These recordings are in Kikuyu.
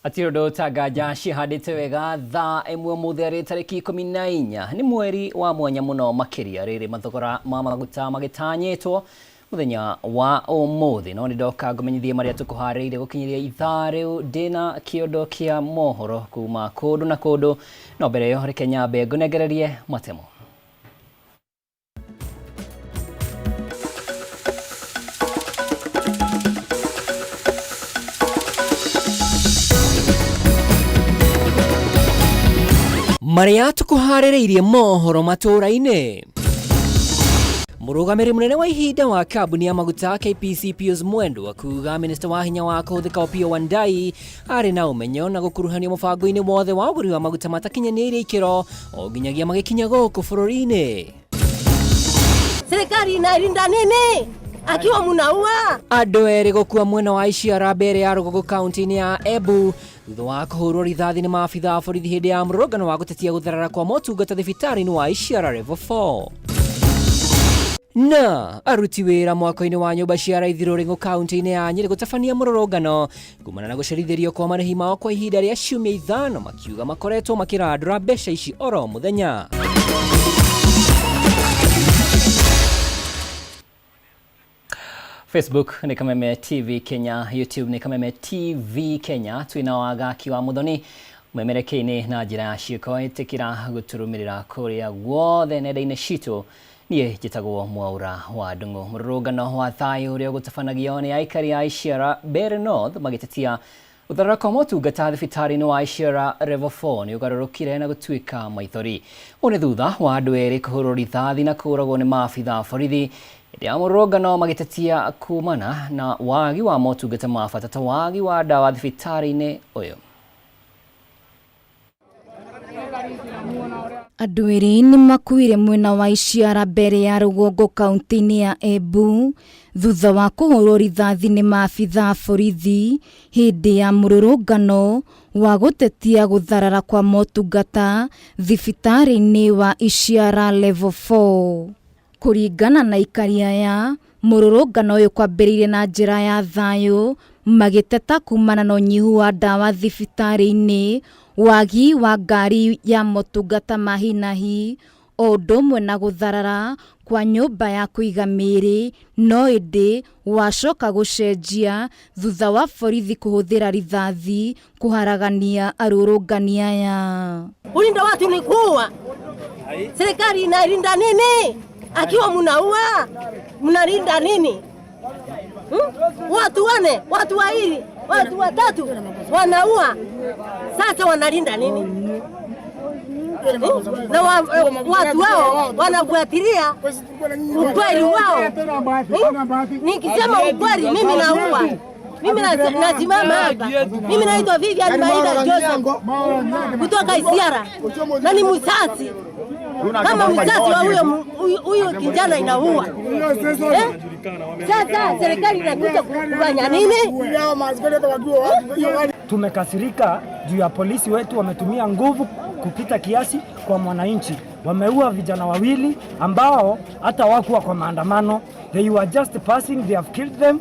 Hatirĩ ũndũ ta nganja ciĩhandĩte wega thaa ĩmwe ũmũthĩ arĩ tarĩki 14 nĩ mweri wa mwanya mũno makĩria rĩrĩ mathogora ma maguta magĩtanyĩtwo mũthenya wa ũmũthĩ. No nĩ ndoka ngũmenyithie marĩa tũkũharĩrĩirie gũkinyĩria ithaa rĩu ndĩna kĩondo kĩa mohoro kuma kũndũ na kũndũ, no mbere ĩyo reke nyambe ngũnengererie matemo. Marĩa tũkũharĩrĩirie mohoro matũũra-inĩ. Mũrũgamĩrĩri mũnene wa ihinda wa kambuni ya maguta KPC Pius Mwendwa kuga minista wa hinya wa kũhũthĩka Opiyo Wandayi arĩ na ũmenyo na gũkuruhanio mũbango-inĩ wothe wa ũgũri wa maguta matakinyanĩirie ikĩro o nginyagia magĩkinya gũkũ bũrũri-inĩ. Serikali inalinda nini akiwa munaua? Andũ erĩ gũkua mwena wa Iciara mbere ya rũgongo kaunti-inĩ ya Embu thutha wa kũhũrwo rithathi nĩ maabitha a borithi hĩndĩ ya mũrũrũngano wa gũtetia gũtharara kwa motungata thibitarĩ-inĩ wa Iciara Level 4. Na aruti wĩra mwako-inĩ wa nyũmba cia raithi Rũrĩng'ũ kaunti-inĩ ya Nyĩrĩ gũtabania mũrũrũngano kumana na gũcerithĩrio kwa marĩhi mao kwa ihinda rĩa ciumia ithano, makiuga makoretwo makĩrandũra mbeca ici oro mũthenya. Facebook nĩ Kameme TV Kenya, YouTube nĩ Kameme TV Kenya. Twĩna wagaki wa Muthoni memereke-inĩ na njĩra ya ciĩko, ĩtĩkĩra gũtũrũmĩrĩra kũrĩa guothe nenda-inĩ citũ. Niĩ njĩtagwo Mwaura wa Ndung'u. Mũrũrũngano wa thayũ ũrĩa ũgũtabanagio nĩ aikari a Ishiara Mbeere North magĩtetia gũtharara kwa motungata thibitarĩ-inĩ wa Ishiara Level 4 nĩ ũgarũrũkire na gũtuĩka maithori. Ũũ nĩ thutha wa andũ erĩ kũhũrwo rithathi na kũũragwo nĩ maabitha a borithi hĩndĩ ya mũrũrũngano magĩtetia kumana na wagi wa motungata ma bata ta wagi wa ndawa thibitarĩ-inĩ ũyũ. Andũ erĩ nĩ makuire mwena wa Iciara mbere ya rũgongo kaunti-inĩ ya Embu thutha wa kũhũrwo rithathi nĩ maabitha a borithi hĩndĩ ya mũrũrũngano wa gũtetia gũtharara kwa motungata thibitarĩ-inĩ wa Iciara Level 4. Kũringana na aikari aya, mũrũrũngano ũyũ kwambĩrĩirie na njĩra ya thayũ, magĩteta kumana na ũnyihu wa ndawa thibitarĩ-inĩ, wagi wa ngari ya motungata ma hi na hi, o ũndũ ũmwe na gũtharara kwa nyũmba ya kũiga mĩĩrĩ, no ĩndĩ wacoka gũcenjia thutha wa borithi kũhũthĩra rithathi kũharagania arũrũngani aya. Kulinda watu ni kuua. Serikali inalinda nini? Akiwa mnaua, mnalinda nini? Hmm? Watu wane, watu wawili, watu watatu wanaua. Sasa wanalinda nini? Hmm? Na watu wao wanafuatilia ukweli wao. Hmm? Nikisema ukweli mimi naua. Mimi nasimama hapa. Mimi naitwa Vivian Maida Joseph kutoka Isiara na ni mzazi. Kama mzazi wa huyo kijana inaua. Sasa serikali inakuja kufanya nini? Tumekasirika juu ya polisi wetu wametumia nguvu kupita kiasi kwa mwananchi. Wameua vijana wawili ambao hata hawakuwa kwa maandamano. They were just passing, they have killed them.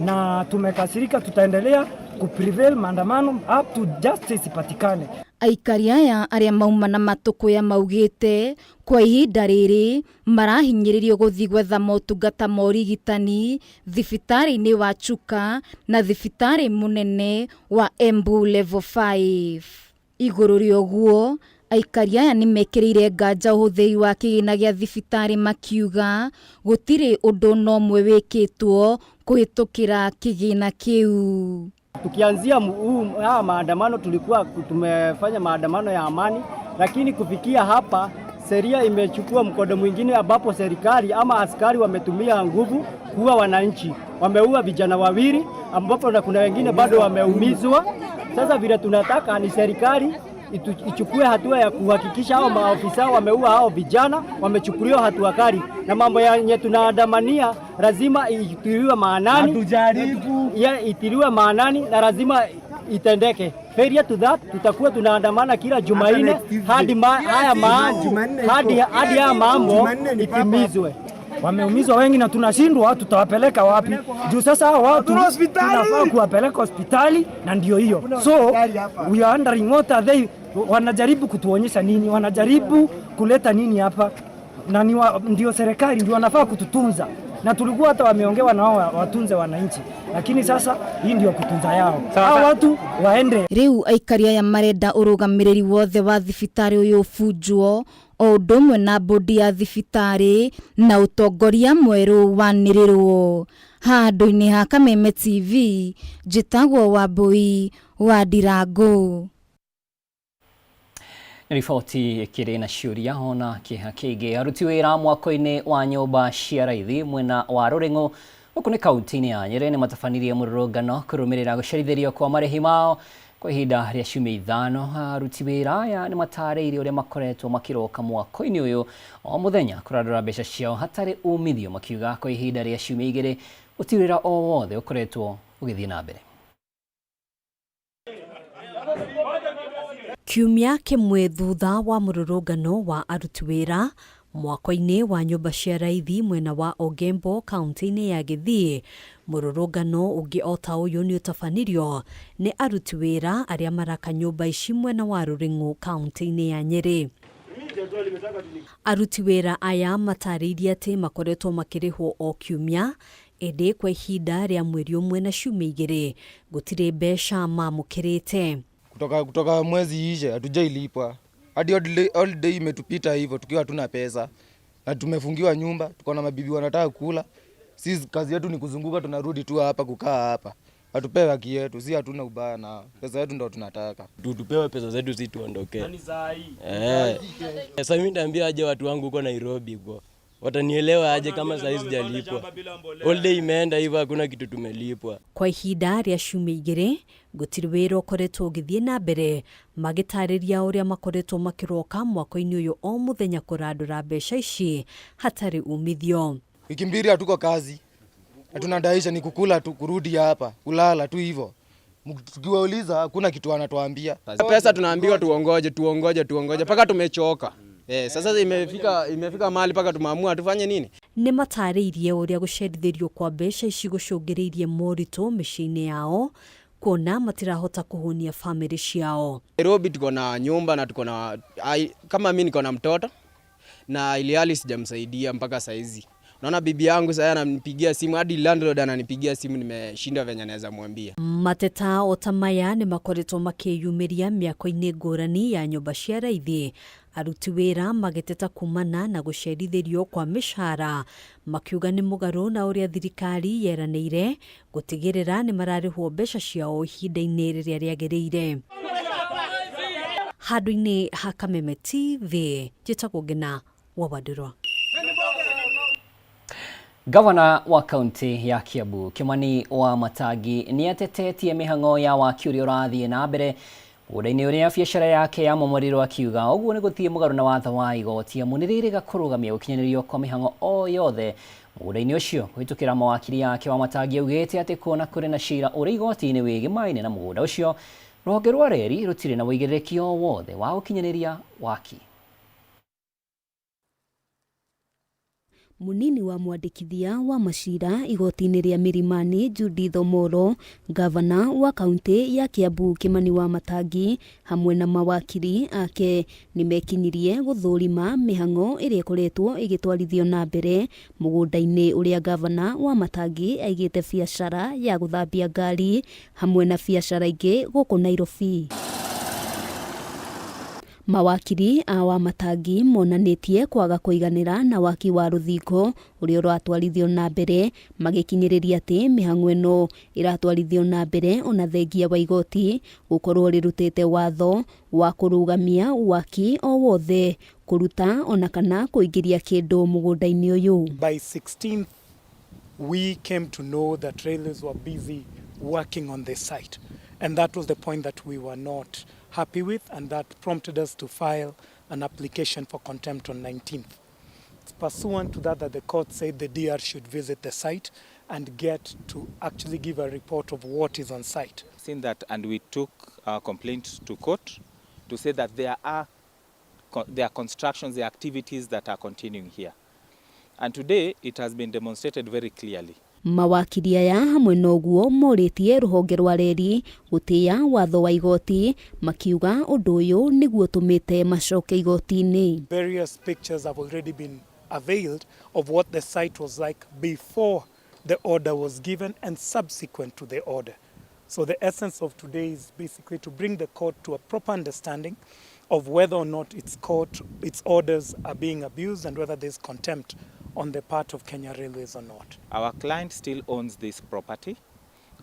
Na tumekasirika, tutaendelea kuprevail maandamano up to justice ipatikane. Aikari aya arĩa mauma na matũkũya maugĩte kwa ihinda rĩrĩ marahinyĩrĩrio gũthiĩ gwetha motungata ma ũrigitani thibitarĩ-inĩ wa Chuka na thibitarĩ mũnene wa Embu Level 5. Igũrũ rĩa ũguo, aikari aya nĩ mekĩrĩire nganja ũhũthĩri wa kĩgĩna gĩa thibitarĩ makiuga gũtirĩ ũndũ na ũmwe wĩkĩtwo kũhĩtũkĩra kĩgĩna kĩu. Tukianzia haya maandamano tulikuwa tumefanya maandamano ya amani, lakini kufikia hapa sheria imechukua mkondo mwingine ambapo serikali ama askari wametumia nguvu kuua wananchi. Wameua vijana wawili ambapo na kuna wengine bado wameumizwa. Sasa vile tunataka ni serikali ichukue hatua ya kuhakikisha hao maafisa wameua hao vijana wamechukuliwa hatua kali, na mambo yenye tunaandamania lazima itiliwe maanani. Hatujaribu. Ya, itiliwe maanani na lazima itendeke. Failure to that, tutakuwa tunaandamana kila Jumanne hadi haya mambo, Jumanne iko. hadi, hadi haya mambo Jumanne ni papa. itimizwe. Wameumizwa wengi na tunashindwa tutawapeleka wapi? Juu sasa hao watu tunafaa kuwapeleka hospitali na ndio hiyo. So we are wondering what are they, wanajaribu kutuonyesha nini? Wanajaribu kuleta nini hapa? Na ndio serikali ndio wanafaa kututunza, na tulikuwa hata wameongewa na wao watunze wananchi, lakini sasa hii ndio kutunza yao. Hao watu waende. Riu aikari aya marenda urugamiriri wothe wa thibitari uyu ubunjwo o undu umwe na bodi ya thibitari na utongoria mweru wanirirwo. Handu-ini ha Kameme TV njitagwo Wambui wa Ndirangu. Riboti ikiri na ciũria ona kĩeha kĩingĩ. Aruti wĩra mwako-inĩ wa nyũmba cia raithi mwena wa Rũrĩng'ũ gũkũ nĩ kaunti-inĩ ya Nyĩrĩ nĩ matabanirie mũrũrũngano kũrũmĩrĩra gũcerithĩrio kwa marĩhi mao kwa ihinda rĩa ciumia ithano. Aruti wĩra aya nĩ matarĩirie ũrĩa makoretwo makĩroka mwako-inĩ ũyũ o mũthenya kũrandũra mbeca ciao hatarĩ umithio, makiuga kwa ihinda rĩa ciumia igĩrĩ gũtirĩ wĩra o wothe ũkoretwo ũgĩthiĩ na mbere. Kiumia kĩmwe thutha wa mũrũrũngano wa aruti wĩra mwako-inĩ wa nyũmba cia raithi mwena wa Ogembo kaunti-inĩ ya Gĩthii, mũrũrũngano ũngĩ o ta ũyũ nĩ ũtabanirio nĩ aruti wĩra arĩa maraka nyũmba ici mwena wa Rũrĩng'ũ kaunti-inĩ ya Nyĩrĩ. Aruti wĩra aya matarĩirie atĩ makoretwo makĩrĩhwo o kiumia, ĩndĩ kwa ihinda rĩa mweri ũmwe na ciumia igĩrĩ gũtirĩ mbeca mamũkĩrĩte. Kutoka mwezi ishe hatujailipwa. Hadi holiday imetupita hivyo tukiwa hatuna pesa. Na tumefungiwa nyumba, tuko na mabibi wanataka kula. Sisi kazi yetu ni kuzunguka, tunarudi tu hapa kukaa hapa. Hatupewe haki yetu, si hatuna ubaya na pesa yetu ndio tunataka. Tupewe pesa zetu si tuondoke. Sasa mimi nitaambia aje watu wangu huko Nairobi huko. Watanielewa aje kama saa hizi sijalipwa? Holiday imeenda hivyo hakuna kitu tumelipwa. Kwa ihinda rĩa ciumia igĩrĩ gũtirĩ wĩra ũkoretwo ũgĩthiĩ na mbere, magĩtarĩria ũrĩa makoretwo makĩroka mwako-inĩ ũyũ o mũthenya kũrandũra mbeca ici hatarĩ umithio. Wiki mbili hatuko kazi. Hatunadaisha ni kukula tu, kurudi hapa, kulala tu hivyo. Tukiwauliza hakuna kitu wanatuambia. Pesa tunaambiwa tuongoje, tuongoje, tuongoje mpaka tumechoka. Sasa imefika mahali paka tumeamua tufanye nini? Nĩ matarĩirie ũrĩa gũcerithĩrio kwa mbeca ici gũcũngĩrĩirie moritũ mĩciĩ-inĩ yao kuona matirahota kũhũnia famĩlĩ ciao. Nairobi tuko na nyumba na tuko na kama mimi niko na mtoto na ilihali sijamsaidia mpaka saizi. Naona bibi yangu sasa ananipigia simu, hadi landlord ananipigia simu, nimeshinda venye naweza mwambia. Mateta o ta maya nĩ makoretwo makĩyumĩria mĩako-inĩ ngũrani ya nyũmba cia raithi, aruti wĩra magĩteta kumana na gũcerithĩrio kwa mĩcara, makiuga nĩ mũgarũ na ũrĩa thirikari yeranĩire gũtigĩrĩra nĩ mararĩhwo mbeca ciao ihinda-inĩ rĩrĩa rĩagĩrĩire. Handũ-inĩ ha Kameme TV, njĩtagwo Ngina wa Wandũrwa. Gavana wa kaunti ya Kiambu Kimani wa Matangi nĩ atetetie mĩhang'o ya waki ũrĩa ũrathiĩ na mbere mũgũnda-inĩ ũrĩa biacara yake yamomorirwo, akiuga ũguo nĩ gũthiĩ mũgarũ na watho wa igoti amu nĩ rĩrĩga kũrũgamia gũkinyanĩrio kwa mĩhang'o o yothe mũgũnda-inĩ ũcio. Kũhĩtũkĩra mawakiri yake, wa Matangi augĩte atĩ kuona kũrĩ na cira ũrĩ igoti-inĩ wĩgĩmaine na mũgũnda ũcio, rũhonge rwa reri rũtirĩ na ũigĩrĩrĩki o wothe wa gũkinyanĩria waki. Munini wa mwandĩkithia wa macira igoti-inĩ rĩa Milimani Judith Omolo, gavana wa kaunti ya Kiambu Kimani wa Matangi hamwe na mawakiri ake nĩmekinyirie gũthũrima mĩhang'o ĩrĩa ĩkoretwo ĩgĩtwarithio na mbere mũgũnda-inĩ ũrĩa gavana wa Matangi aigĩte biacara ya gũthambia ngari hamwe na biacara ingĩ gũkũ Nairobi. Mawakiri a Wamatangi monanĩtie kwaga kũiganĩra na waki wa rũthingo ũrĩa ũratwarithio na mbere, magĩkinyĩrĩria atĩ mĩhang'o ĩno ĩratwarithio na mbere ona thengia wa igoti gũkorwo rĩrutĩte watho wa kũrũgamia waki o wothe, kũruta ona kana kũingĩria kĩndũ mũgũnda-inĩ ũyũ. By 16th we came to know that railways were busy working on the site, and that was the point that we were not happy with, and that prompted us to file an application for contempt on 19th. It's pursuant to that the court said the DR should visit the site and get to actually give a report of what is on site. Seen that, and we took our complaint to court to say that there are constructions, there are activities that are continuing here. And today it has been demonstrated very clearly. Mawakiri aya hamwe na ũguo morĩtie rũhonge rwa reri gũtĩĩa watho wa igoti makiuga ũndũ ũyũ nĩguo ũtũmĩte macoke igoti-inĩ. Various pictures have already been availed of what the site was like before the order was given and subsequent to the order. So the essence of today is basically to bring the court to a proper understanding of whether or not its orders are being abused and whether there's contempt on the part of Kenya Railways or not. Our client still owns this property.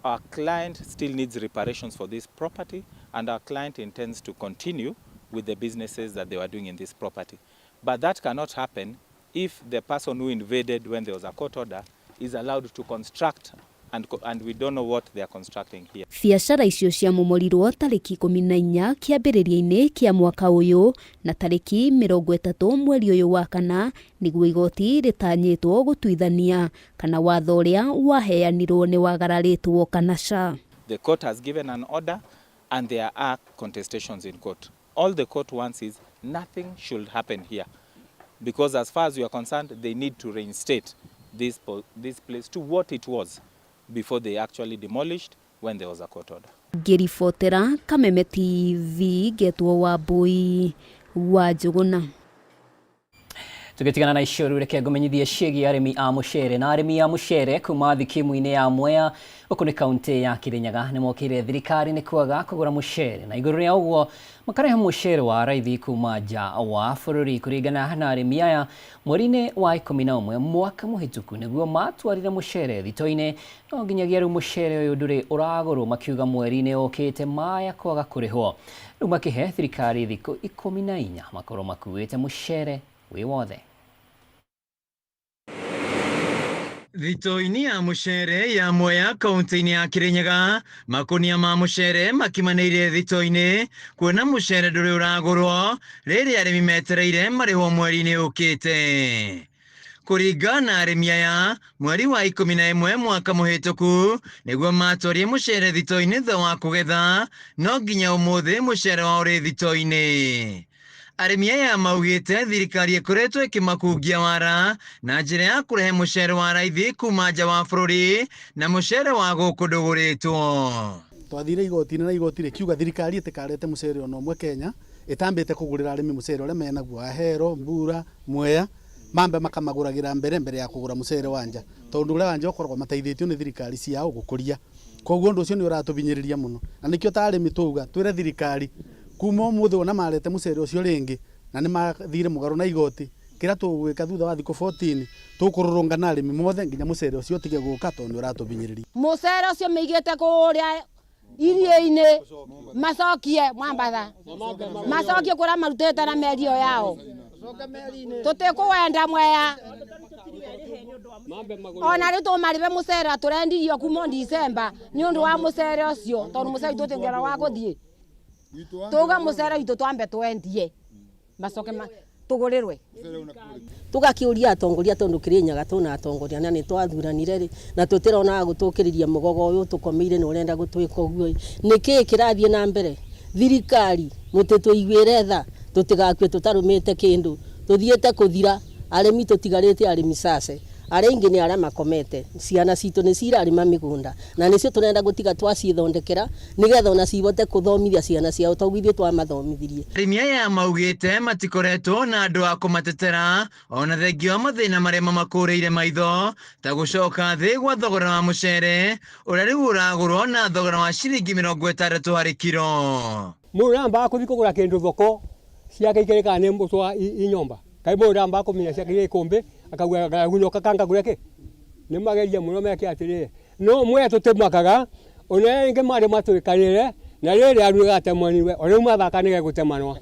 Our client still needs reparations for this property, and our client intends to continue with the businesses that they were doing in this property. But that cannot happen if the person who invaded when there was a court order is allowed to construct, and we don't know what they are constructing here. Biacara icio ciamomorirwo tarĩki 14 kĩambĩrĩria-inĩ kĩa mwaka ũyũ na tarĩki 30 mweri ũyũ wa kana nĩguo igoti rĩtanyĩtwo gũtuithania kana watho ũrĩa waheanirwo nĩ wagararĩtwo kana ca. The court has given an order and there are contestations in court. All the court wants is nothing should happen here, because as far as we are concerned, they need to reinstate this place to what it was before they actually demolished when there was a court order. Ngĩribotera Kameme TV ngetwo Wambui wa Njũgũna. Tũgĩtigana na icio rĩu reke ngũmenyithie ciĩgiĩ arĩmi a mũcere na arĩmi a mũcere kuma thikimu-inĩ ya Mwea gũkũ nĩ kaunti ya Kirinyaga nĩ mokĩire thirikari nĩ kwaga kũgũra mũcere na igũrũ rĩa ũguo makarehe mũcere wa raithi kuma nja wa bũrũri. Kũringana na arĩmi aya, mweri-inĩ wa 11 mwaka mũhĩtũku nĩguo matwarire mũcere thito-inĩ, no nginyagia rĩu mũcere ũyũ ndũrĩ ũragũrwo, makiuga mweri-inĩ ũkĩte maya kwaga kũrĩhwo. Rĩu makĩhe thirikari thikũ 14 makorwo makuĩte mũcere wĩ wothe. Thito-inĩ ya mũcere ya Mwea kaunti-inĩ ya Kirinyaga, makunia ma mũcere makimanĩire thito-inĩ kuona mũcere ndũrĩ ũragũrwo rĩrĩa arĩmi metereire marĩhwo mweri-inĩ ũkĩte. Kũringana na arĩmi aya, mweri wa 11 mwaka mũhĩtũku nĩguo matwarie mũcere thito-inĩ thutha wa kũgetha, no nginya ũmũthĩ mũcere wao ũrĩ thito-inĩ. Arĩmi aya maugĩte thirikari ĩkoretwo ĩkĩmakungia wara na njĩra ya kũrehe mũcere wa raithi kuma nja wa bũrũri na mũcere wa gũkũ ndũgũrĩtwo. Twathire igoti-inĩ na igoti rĩkiuga thirikari ĩtĩkarete mũcere ona ũmwe Kenya ĩtambĩte kũgũrĩra arĩmi mũcere ũrĩa menaguo Ahero, Mbura, Mwea, mambe makamagũragĩra mbere ya kũgũra mũcere wa nja, tondũ ũrĩa wa nja ũkoragwo mateithĩtio nĩ thirikari ciao gũkũria. Koguo ũndũ ũcio nĩ ũratũbinyĩrĩria mũno, na nĩkĩo ta arĩmi tũuga twĩre thirikari kuma ũmũthĩ wona marete mũcere ũcio rĩngĩ na nĩ mathire mũgarũ na igoti, kĩrĩa tũgwĩka thutha wa thikũ 14 tũkũrũrũngana arĩmi mothe nginya mũcere ũcio ũtige gũka tondũ nĩ ũratũbinyĩrĩria. Mũcere ũcio mĩigĩte kũrĩa iria-inĩ macokie Mwambatha, macokie kũrĩa marutĩte na meri ĩyo yao, tũtikũwenda Mwea. Ona rĩu tũmarĩbe mũcere tũrendirio kuma December nĩ ũndũ wa mũcere ũcio, tondũ mũcere witũ tũtingĩona wa gũthiĩ. Tuga mũcere witũ twambe twendie macoke tũgũrĩrwe. Tũgakĩũria atongoria tondũ Kirinyaga tũna atongoria na nĩ twathuranire rĩ, na tũtironaga gũtũkĩrĩria mũgogo ũyũ tũkomeire nĩ ũrenda gũtwĩka ũguo. Nĩkĩĩ kĩrathiĩ na mbere? Thirikari mũtĩtũiguĩre tha, tũtigakue tũtarũmĩte kĩndũ, tũthiĩte kũthira, arĩmi tũtigarĩte arĩmi cace. Arĩa aingĩ nĩ arĩa makomete, ciana citũ nĩ cirarĩma mĩgũnda na nĩcio tũrenda gũtiga twacithondekera nĩgetha ona cihote kũthomithia ciana ciao toguo ithuĩ twamathomithirie. Arĩmi aya maugĩte matikoretwo na andũ a kũmatetera ona thengia wa mathĩna marĩa mamakũrĩire maitho ta gũcoka thĩ gwa thogora wa mũcere ũrĩa rĩu ũragũrwo na thogora wa ciringi 60 harĩ kiro. Mũndũ ũrambaga kũthiĩ kũgũra kĩndũ thoko ciake ikĩrĩ kana nĩ mbũtũ i nyũmba, kaĩ mũndũ ũrambaga kũmenya ciake irĩ ikũmbĩ akauga gunoka kanga gureke nĩ mageria mũno meke atĩrĩrĩ, no Mwea tũtĩmakaga ona rĩngĩ marĩ matwĩkanĩre na rĩrĩ arugaga atemaniwe o rĩu mathaka nĩ gegũtemanwa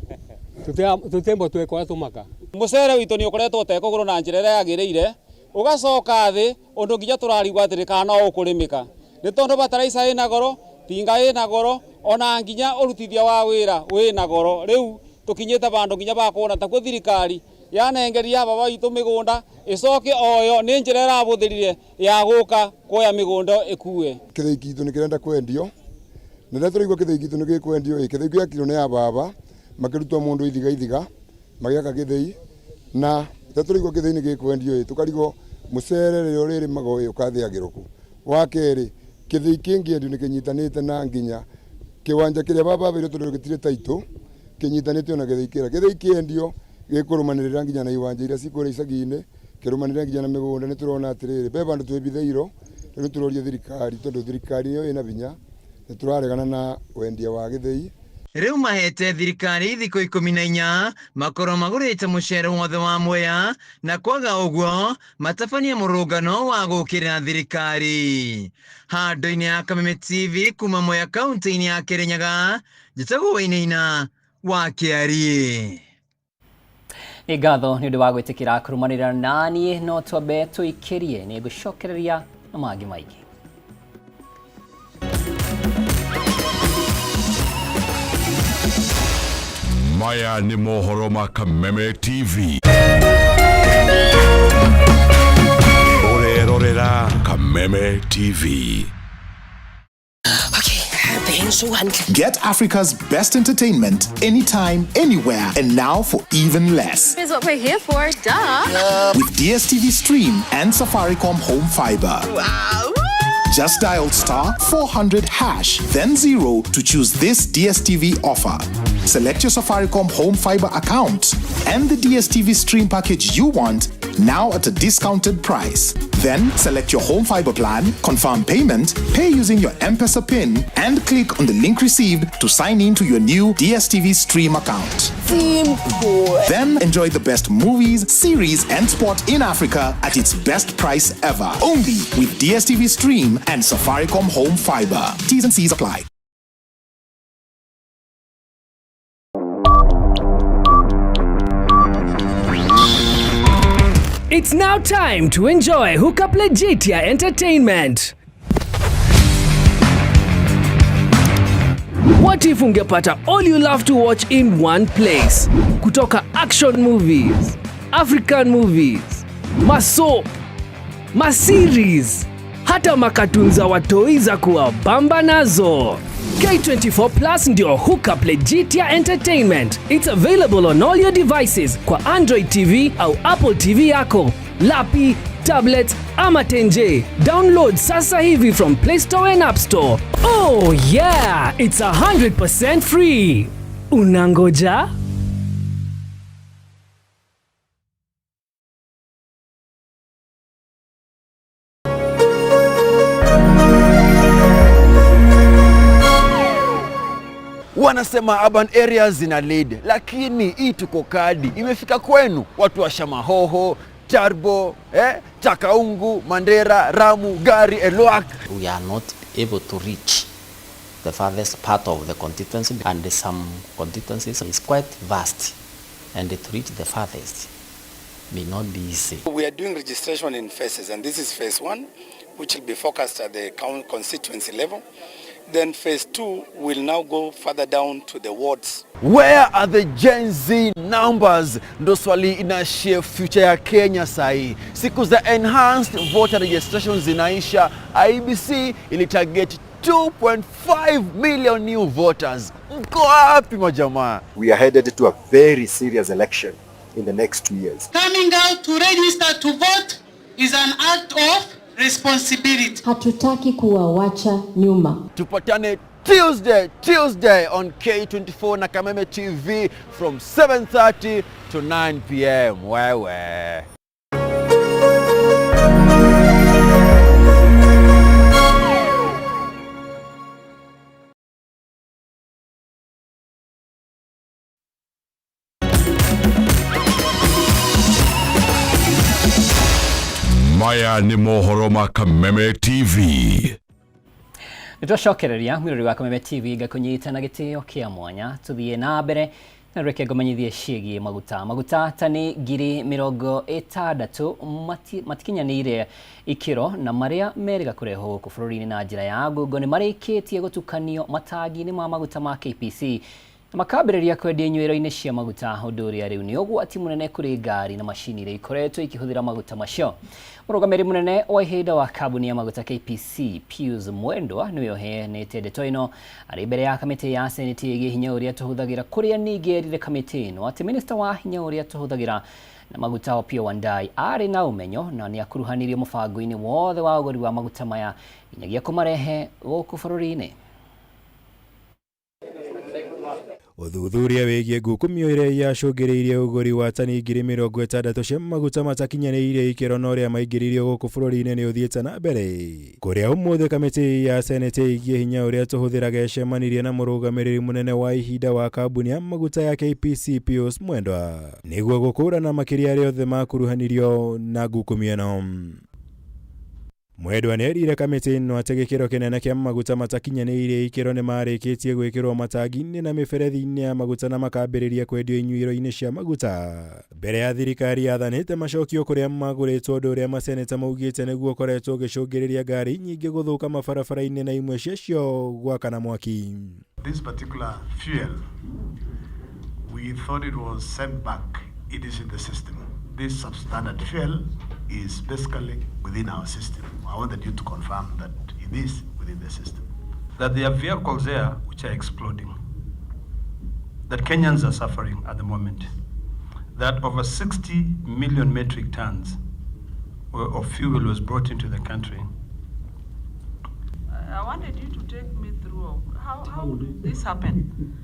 tũtembo twĩkora tũmaka. Mũcere witũ nĩ ũkoretwo ũtekũgũrwo na njĩra ĩrĩa yagĩrĩire, ũgacoka thĩ ũndũ nginya tũrarigwo atĩrĩ kana no ũkũrĩmĩka, nĩ tondũ bataraica ĩna goro, tinga ĩna goro, ona nginya ũrutithia wa wĩra wĩna goro. Rĩu tũkinyĩte vandũ nginya bakuona takuo thirikari yanengeria baba witũ mĩgũnda ĩcoke oyo nĩ njĩra ĩrabũthĩrire ya gũka kuoya mĩgũnda ĩkue. Kĩthĩi gitũ nĩ kĩrenda kwendio, na rĩrĩa tũraigua kĩthĩi gitũ nĩ gĩkwendio ĩ, kĩthĩi gĩakirwo nĩ a baba makĩrutwo mũndũ ithiga ithiga magĩaka gĩthĩi, na Rĩrĩa tũraigua gĩthĩi nĩ gĩkwendio ĩ, tũkarigwo mũcere rĩrĩa ũrĩrĩmagwo ĩ, ũkathĩagĩrwo kũ? Wa kerĩ, kĩthĩi kĩngĩendio nĩ kĩnyitanĩte na nginya kĩwanja kĩrĩa baba abeirwo tondũ gĩtirĩ title, kĩnyitanĩte ona gĩthĩi kĩrĩa. Gĩthĩi kĩendio gĩkũrũmanĩrĩra nginya na iwanja iria ci kũrĩa icagi-inĩ, kĩrũmanĩrĩre nginya na mĩgũnda. Nĩ tũrona atĩrĩrĩ, be bandũ twĩbithĩirwo, rĩu nĩ tũroria thirikari tondũ thirikari nĩyo ĩna binya, nĩ tũraregana na wendia wa gĩthĩi. Rĩu mahete thirikari thikũ 14 makorwo magũrĩte mũcere wothe wa Mwea na kwaga ũguo matabanie mũrũngano wa gũkĩrĩra thirikari. Handũ-inĩ ya Kameme TV kuma Mwea kaunti-inĩ ya Kĩrĩnyaga, njĩtagwo Wainaina wa Kĩariĩ. Nĩ ngatho nĩ ũndũ wa gwĩtĩkĩra kũrũmanĩrĩra naniĩ, no twambe tũikĩrie nĩ ngũcokereria na mangĩ maingĩ. Maya nĩ mohoro ma Kameme TV. Ũrerorera Kameme TV. Get Africa's best entertainment anytime, anywhere, and now for even less. Is what we're here for, duh. With DSTV Stream and Safaricom Home Fiber. Wow. Just dial star 400 hash, then 0 to choose this DSTV offer. Select your Safaricom Home Fiber account and the DSTV Stream package you want now at a discounted price. Then select your home fiber plan, confirm payment, pay using your M-Pesa PIN, and click on the link received to sign in to your new DSTV Stream account. Simple. Then enjoy the best movies, series, and sport in Africa at its best price ever. Only with DSTV Stream and Safaricom Home Fiber. T's and C's apply. It's now time to enjoy Hookup Legitia Entertainment. What if ungepata all you love to watch in one place? Kutoka action movies, African movies, masoap, maseries, hata makatun za watoi za kuwabamba nazo. K24 Plus ndio Hookup Legitia Entertainment. It's available on all your devices kwa Android TV au Apple TV yako, lapi, tablet ama tenje. Download sasa hivi from Play Store and App Store. Oh yeah, it's 100% free. Unangoja? Wanasema urban areas zina lead, lakini hii tuko kadi imefika kwenu, watu wa Shamahoho, Tarbo, Takaungu, Mandera, Ramu, Gari, Elwak. We are not able to reach the farthest part of the constituency, and some constituencies is quite vast, and to reach the farthest may not be easy. We are doing registration in phases, and this is phase 1, which will be focused at the constituency level. Then phase 2 will now go further down to the wards. Where are the Gen Z numbers? Ndo swali ina shape future ya Kenya sahi. Siku za enhanced voter registration zinaisha. IEBC ilitarget 2.5 million new voters. Mko wapi majamaa? We are headed to a very serious election in the next 2 years. Coming out to register to vote is an act of responsibility. Hatutaki kuwawacha nyuma. Tupatane Tuesday on K24 na Kameme TV from 7:30 to 9 p.m. Wewe. Maya nĩ mohoro ma Kameme TV. Nĩtwacokereria mwĩrori wa Kameme TV ngakũnyita na gĩtĩo kĩa mwanya tũthiĩ na mbere na reke ngũmenyithie ciĩgiĩ maguta. Maguta tani 60,000 matikinyanĩire ikĩro na marĩa merĩga kũrehwo gũkũ bũrũri-inĩ na njĩra ya ngungo nĩ marĩkĩtie gũtukanio matangi-inĩ ma maguta ma KPC Na makambĩrĩria kwendia inyuĩro-inĩ cia maguta, ũndũ ũrĩa rĩu nĩ ũgwati mũnene kũrĩ ngari na macini iria ikoretwo ikĩhũthĩra maguta macio. Mũrũgamĩrĩri mũnene wa ihinda wa kambuni ya maguta KPC, Pius Mwendwa, nĩwe ũheanĩte ndeto ĩno arĩ mbere ya kamĩtĩ ya Seneti ĩgiĩ hinya ũrĩa tũhũthagĩra, kũrĩa ningĩ erire kamĩtĩ ĩno atĩ minista wa hinya ũrĩa tũhũthagĩra na maguta Opiyo Wandayi arĩ na ũmenyo na nĩ akuruhanirio mũbango-inĩ wothe wa ũgũri wa maguta maya nginyagia kũmarehe gũkũ bũrũri-inĩ. Ũthuthuria wĩgiĩ ngukumio ĩrĩa yacũngĩrĩirie ũgũri wa tani 60,000 cia maguta matakinyanĩirie ikĩro na ũrĩa maingĩririo gũkũ bũrũri-inĩ nĩ ũthiĩte na mbere, kũrĩa ũmũthĩ kamĩtĩ ya Seneti ĩgiĩ hinya ũrĩa tũhũthĩraga ĩcemanirie na mũrũgamĩrĩri mũnene wa ihinda wa kambuni ya maguta ya KPC Pius Mwendwa nĩguo gũkũrana makĩria arĩa othe makuruhanirio na ngukumio ĩno. Mwendwa nĩerire kamĩtĩ ĩno atĩ gĩkĩro kĩnene kĩa maguta matakinyanĩirie ikĩro nĩmarĩkĩtie gwĩkĩrwo matangi-inĩ na mĩberethi-inĩ ya maguta na makambĩrĩria kwendio inyuĩro-inĩ cia maguta mbere ya thirikari yathanĩte macokio kũrĩa magũrĩtwo, ũndũ ũrĩa maseneta maugĩte nĩguo ũkoretwo ũgĩcũngĩrĩria ngari nyingĩ gũthũka mabarabara-inĩ na imwe ciacio gwakana mwaki. This particular fuel, we thought it was sent back. It is in the system. This substandard fuel is basically within our system. I wanted you to confirm that it is within the system. That there are vehicles there which are exploding. That Kenyans are suffering at the moment. That over 60 million metric tons of fuel was brought into the country. I wanted you to take me through how would this happen?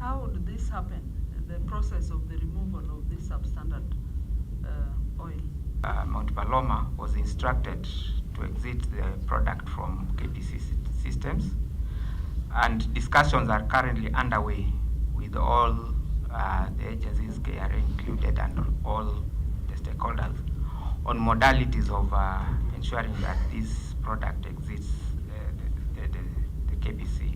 How would this happen? The process of the removal of this substandard oil. Mount Paloma was instructed to exit the product from KPC systems, and discussions are currently underway with all the agencies, KRA included, and all the stakeholders on modalities of ensuring that this product exits the KPC.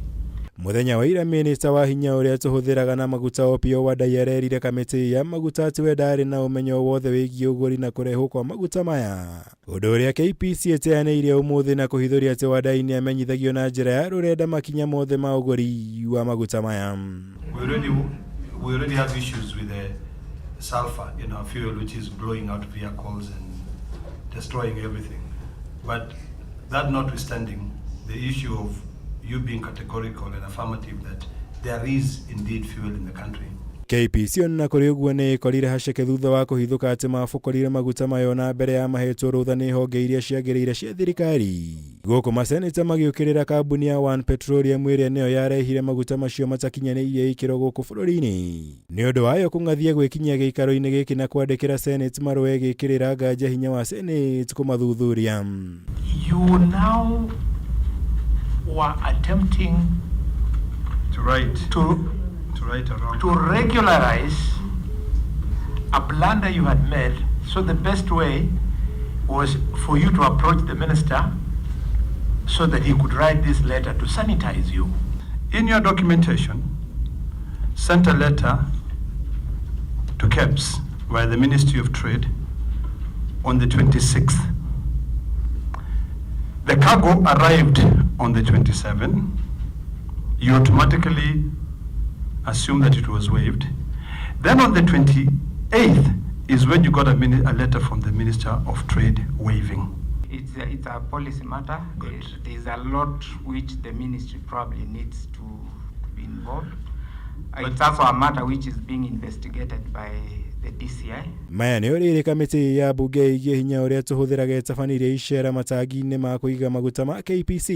Mũthenya wa ira minista wa hinya ũrĩa tũhũthĩraga na maguta Opiyo Wandayi arerire kamĩtĩ ya maguta atĩ we ndarĩ na ũmenyo wothe wĩgiĩ ũgũri na kũrehwo kwa maguta maya, ũndũ ũrĩa KPC ĩteanĩirie ũmũthĩ na kũhithũria atĩ Wandayi nĩ amenyithagio na njĩra ya rũrenda makinya mothe ma ũgũri wa maguta maya. We already have issues with the sulfur in our fuel, which is blowing out vehicles and destroying everything. But that notwithstanding, the issue of you being categorical and affirmative that there is indeed fuel in the country. KPC ona kũrĩ ũguo nĩ ĩkorire haceke thutha wa kũhithũka atĩ mabokorire maguta mayo na mbere ya mahetwo rũtha nĩ honge iria ciagĩrĩire cia thirikari. Gũkũ maseneta magĩũkĩrĩra kambuni ya One Petroleum ĩrĩa nĩyo yarehire maguta macio matakinyanĩirie ikĩro gũkũ bũrũri-inĩ nĩ ũndũ wayo kũng'athia gwĩkinyia gĩikaro-inĩ gĩkĩ na kwandĩkĩra Senate marũa ĩgĩkĩrĩra nganja hinya wa Senate kũmathuthuria. You now were attempting to write to to right a wrong, to regularize a blunder you had made. So the best way was for you to approach the minister so that he could write this letter to sanitize you. In your documentation, sent a letter to KEBS by the Ministry of Trade on the 26th. The cargo arrived on the 27th. You automatically assume that it was waived. Then on the 28th is when you got a letter from the Minister of Trade waiving. It's a policy matter. There's a lot which the ministry probably needs to be involved. It's also a matter which is being investigated by the DCI. Maya nĩ rĩrĩ kamĩtĩ ya mbunge ĩgiĩ hinya ũrĩa tũhũthĩraga ĩtabanirie icera matangi-inĩ ma kũiga maguta ma KPC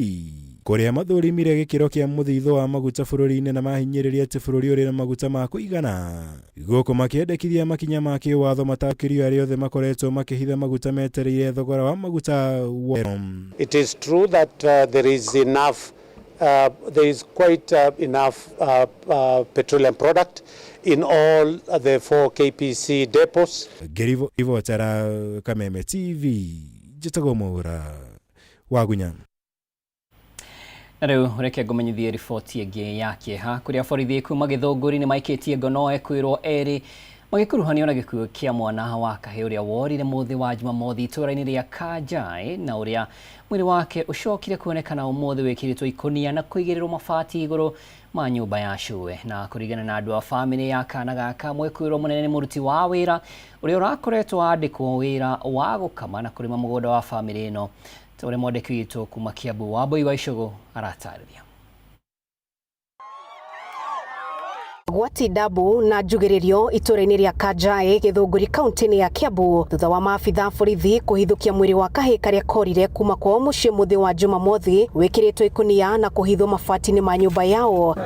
kũrĩa mathũrimire gĩkĩro kĩa mũthithũ wa maguta bũrũri-inĩ na mahinyĩrĩria atĩ bũrũri ũrĩ na maguta ma kũigana, gũkũ makĩendekithia makinya ma kĩwatho matakĩrio arĩa othe makoretwo makĩhitha maguta metereire thogora wa maguta. It is true that there is enough there is quite enough petroleum product in all the 4 KPC depots. Ngĩribotera Kameme TV, njĩtagwo Mwaura Wagunya. Na rĩu reke ngũmenyithie riboti ĩngĩ ya kĩeha kũrĩa borithi kuma Gĩthũngũri nĩ maikĩtie ngono ekwĩrwo erĩ magĩkuruhanio na gĩkuũ kĩa mwana wa kahĩĩ ũrĩa worire mũthĩ wa Jumamothi itũũra-inĩ rĩa Kanjai na ũrĩa mwĩrĩ wake ũcokire kuonekana ũmũthĩ wĩkĩrĩtwo ikũnia na kũigĩrĩrwo mabati igũrũ Ma nyũmba ya cũwe. Na kũringana na andũ a bamĩrĩ ya kana gaka, mwĩkuĩrwo mũnene nĩ mũruti wa wĩra ũrĩa ũrakoretwo andĩkwo wĩra wa gũkama na kũrĩma mũgũnda wa bamĩrĩ ĩno, ta ũrĩa mwandĩki witũ kuma Kiambu Wambui wa Icũgũ aratarĩria. Gwati ndabu na njugĩrĩrio itũra-inĩ rĩa Kanjaĩ, Gĩthũngũri, kaunti-inĩ ya Kiambu, thutha wa maabitha borithi kũhithũkia mwĩrĩ wa kahĩĩ karĩa korire kuma kwao mũciĩ mũthĩ wa Jumamothi, wĩkĩrĩtwo ikũnia na kũhithwo mabati-inĩ ma nyũmba yao.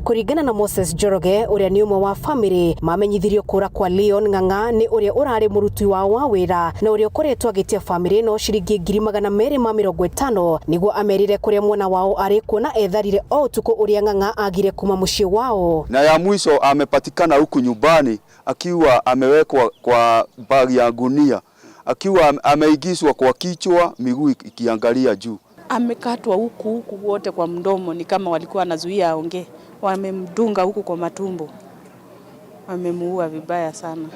Kũringana na Moses Njoroge, ũrĩa nĩ ũmwe wa bamĩrĩ, mamenyithirio kũra kwa Leon Ng'ang'a nĩ ũrĩa ũrarĩ mũruti wao wa wĩra na ũrĩa ũkoretwo agĩtia bamĩrĩ ĩno ciringi 250,000 nĩguo amerire kũrĩa mwana wao arĩ, kuona etharire o ũtukũ ũrĩa Ng'ang'a agire kuma mũciĩ wao. Na ya mwisho amepatikana huku nyumbani akiwa amewekwa kwa bagi ya gunia, akiwa ameigishwa kwa kichwa, miguu ikiangalia juu. Amekatwa huku huku wote kwa mdomo, ni kama walikuwa wanazuia aongee. Wamemdunga huku kwa matumbo, wamemuua vibaya sana,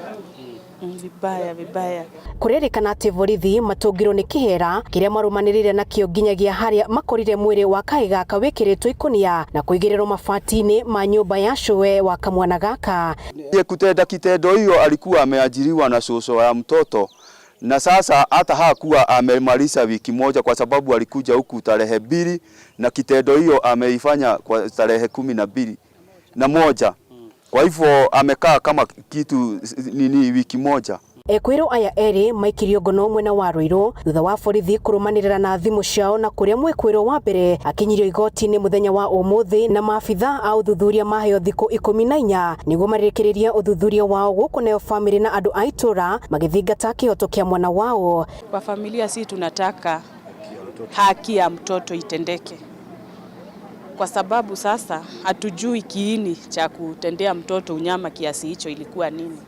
vibaya vibaya. Kũrerĩkana atĩ borithi matũngirwo nĩ kĩhera kĩrĩa marũmanĩrĩire nakĩo nginyagia harĩa makorire mwĩrĩ wa kahĩĩ gaka wĩkĩrĩtwo ikũnia na kũigĩrĩrwo mabati-inĩ ma nyũmba ya cũwe wa kamwana gaka. Ye kutenda kitendo hiyo alikuwa ameajiriwa na shosho ya mtoto, na sasa hata hakuwa amemaliza wiki moja, kwa sababu alikuja huku tarehe 2 na kitendo hiyo ameifanya kwa tarehe 12 na moja. Kwa hivyo amekaa kama kitu nini wiki moja. Ekwĩrwo aya erĩ maikirio ngono mwena wa Ruiru thutha wa borithi kũrũmanĩrĩra na thimũ ciao, na kũrĩa mwĩkwĩrwo wa mbere akinyirio igoti-inĩ mũthenya wa ũmũthĩ, na maabitha a ũthuthuria maheo thikũ 14 nĩguo marĩkĩrĩrie ũthuthuria wao gũkũ, nayo bamĩrĩ na andũ a itũra magĩthingata kĩhoto kĩa mwana wao. Kwa familia si tunataka haki ya mtoto itendeke, kwa sababu sasa hatujui kiini cha kutendea mtoto unyama kiasi hicho ilikuwa nini.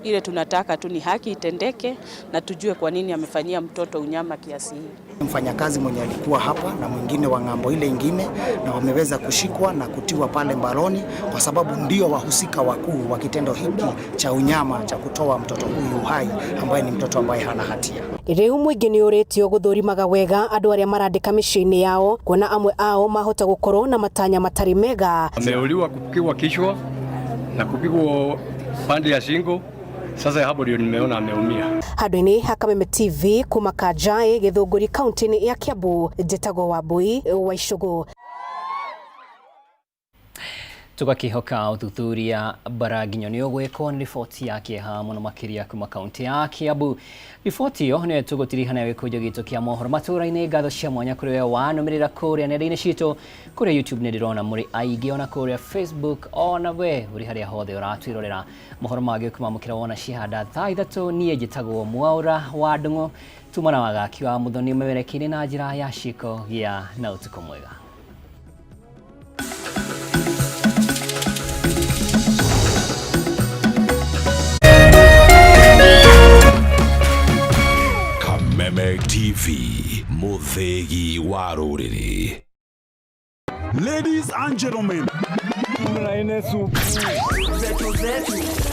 Ile tunataka tu ni haki itendeke na tujue kwa nini amefanyia mtoto unyama kiasi hii. Mfanyakazi mwenye alikuwa hapa na mwingine wa ng'ambo ile ingine, na wameweza kushikwa na kutiwa pale mbaroni kwa sababu ndio wahusika wakuu wa kitendo hiki cha unyama cha kutoa mtoto huyu uhai, ambaye ni mtoto ambaye hana hatia. Rĩu mũingĩ nĩ ũrĩtio gũthũrimaga wega andũ arĩa marandĩka mĩciĩ-inĩ yao, kuona amwe ao mahota gũkorwo na matanya matarĩ mega. Ameuliwa kupigwa kichwa na kupigwa pande ya shingo. Sasa hapo ndio nimeona ameumia. Handũ-inĩ ha Kameme TV kuma Kanjaĩ, Gĩthũngũri, kaunti-inĩ ya Kiambu, njĩtagwo Wambui wa Icũgũ. Tugakihoka ũthuthuria bara nginyo nĩ ũgwĩkwo nĩ riboti ya kĩeha mũno makĩria kuma kaunti ya Kiambu. Riboti ĩyo nĩyo tũgũtiriha nayo gĩkũnjo gitũ kĩa mohoro matũra-inĩ. Ngatho cia mwanya kũrĩ we wanũmĩrĩra kũrĩa nenda-inĩ citũ, kũrĩa YouTube nĩ ndĩrona mũrĩ aingĩ, ona kũrĩa Facebook, ona we ũrĩ harĩa hothe ũratwĩrorera. Mohoro mangĩ ũkĩmamũkĩra wona cihanda thaa 3. Niĩ njĩtagwo Mwaũra wa Ndung'u, tuma na wagaki wa Mũthoni ũmemerekeire na njĩra ya ciĩko. Gĩa na ũtukũ mwega. Kameme TV, mũthĩgi wa rũrĩrĩ. Ladies and gentlemen,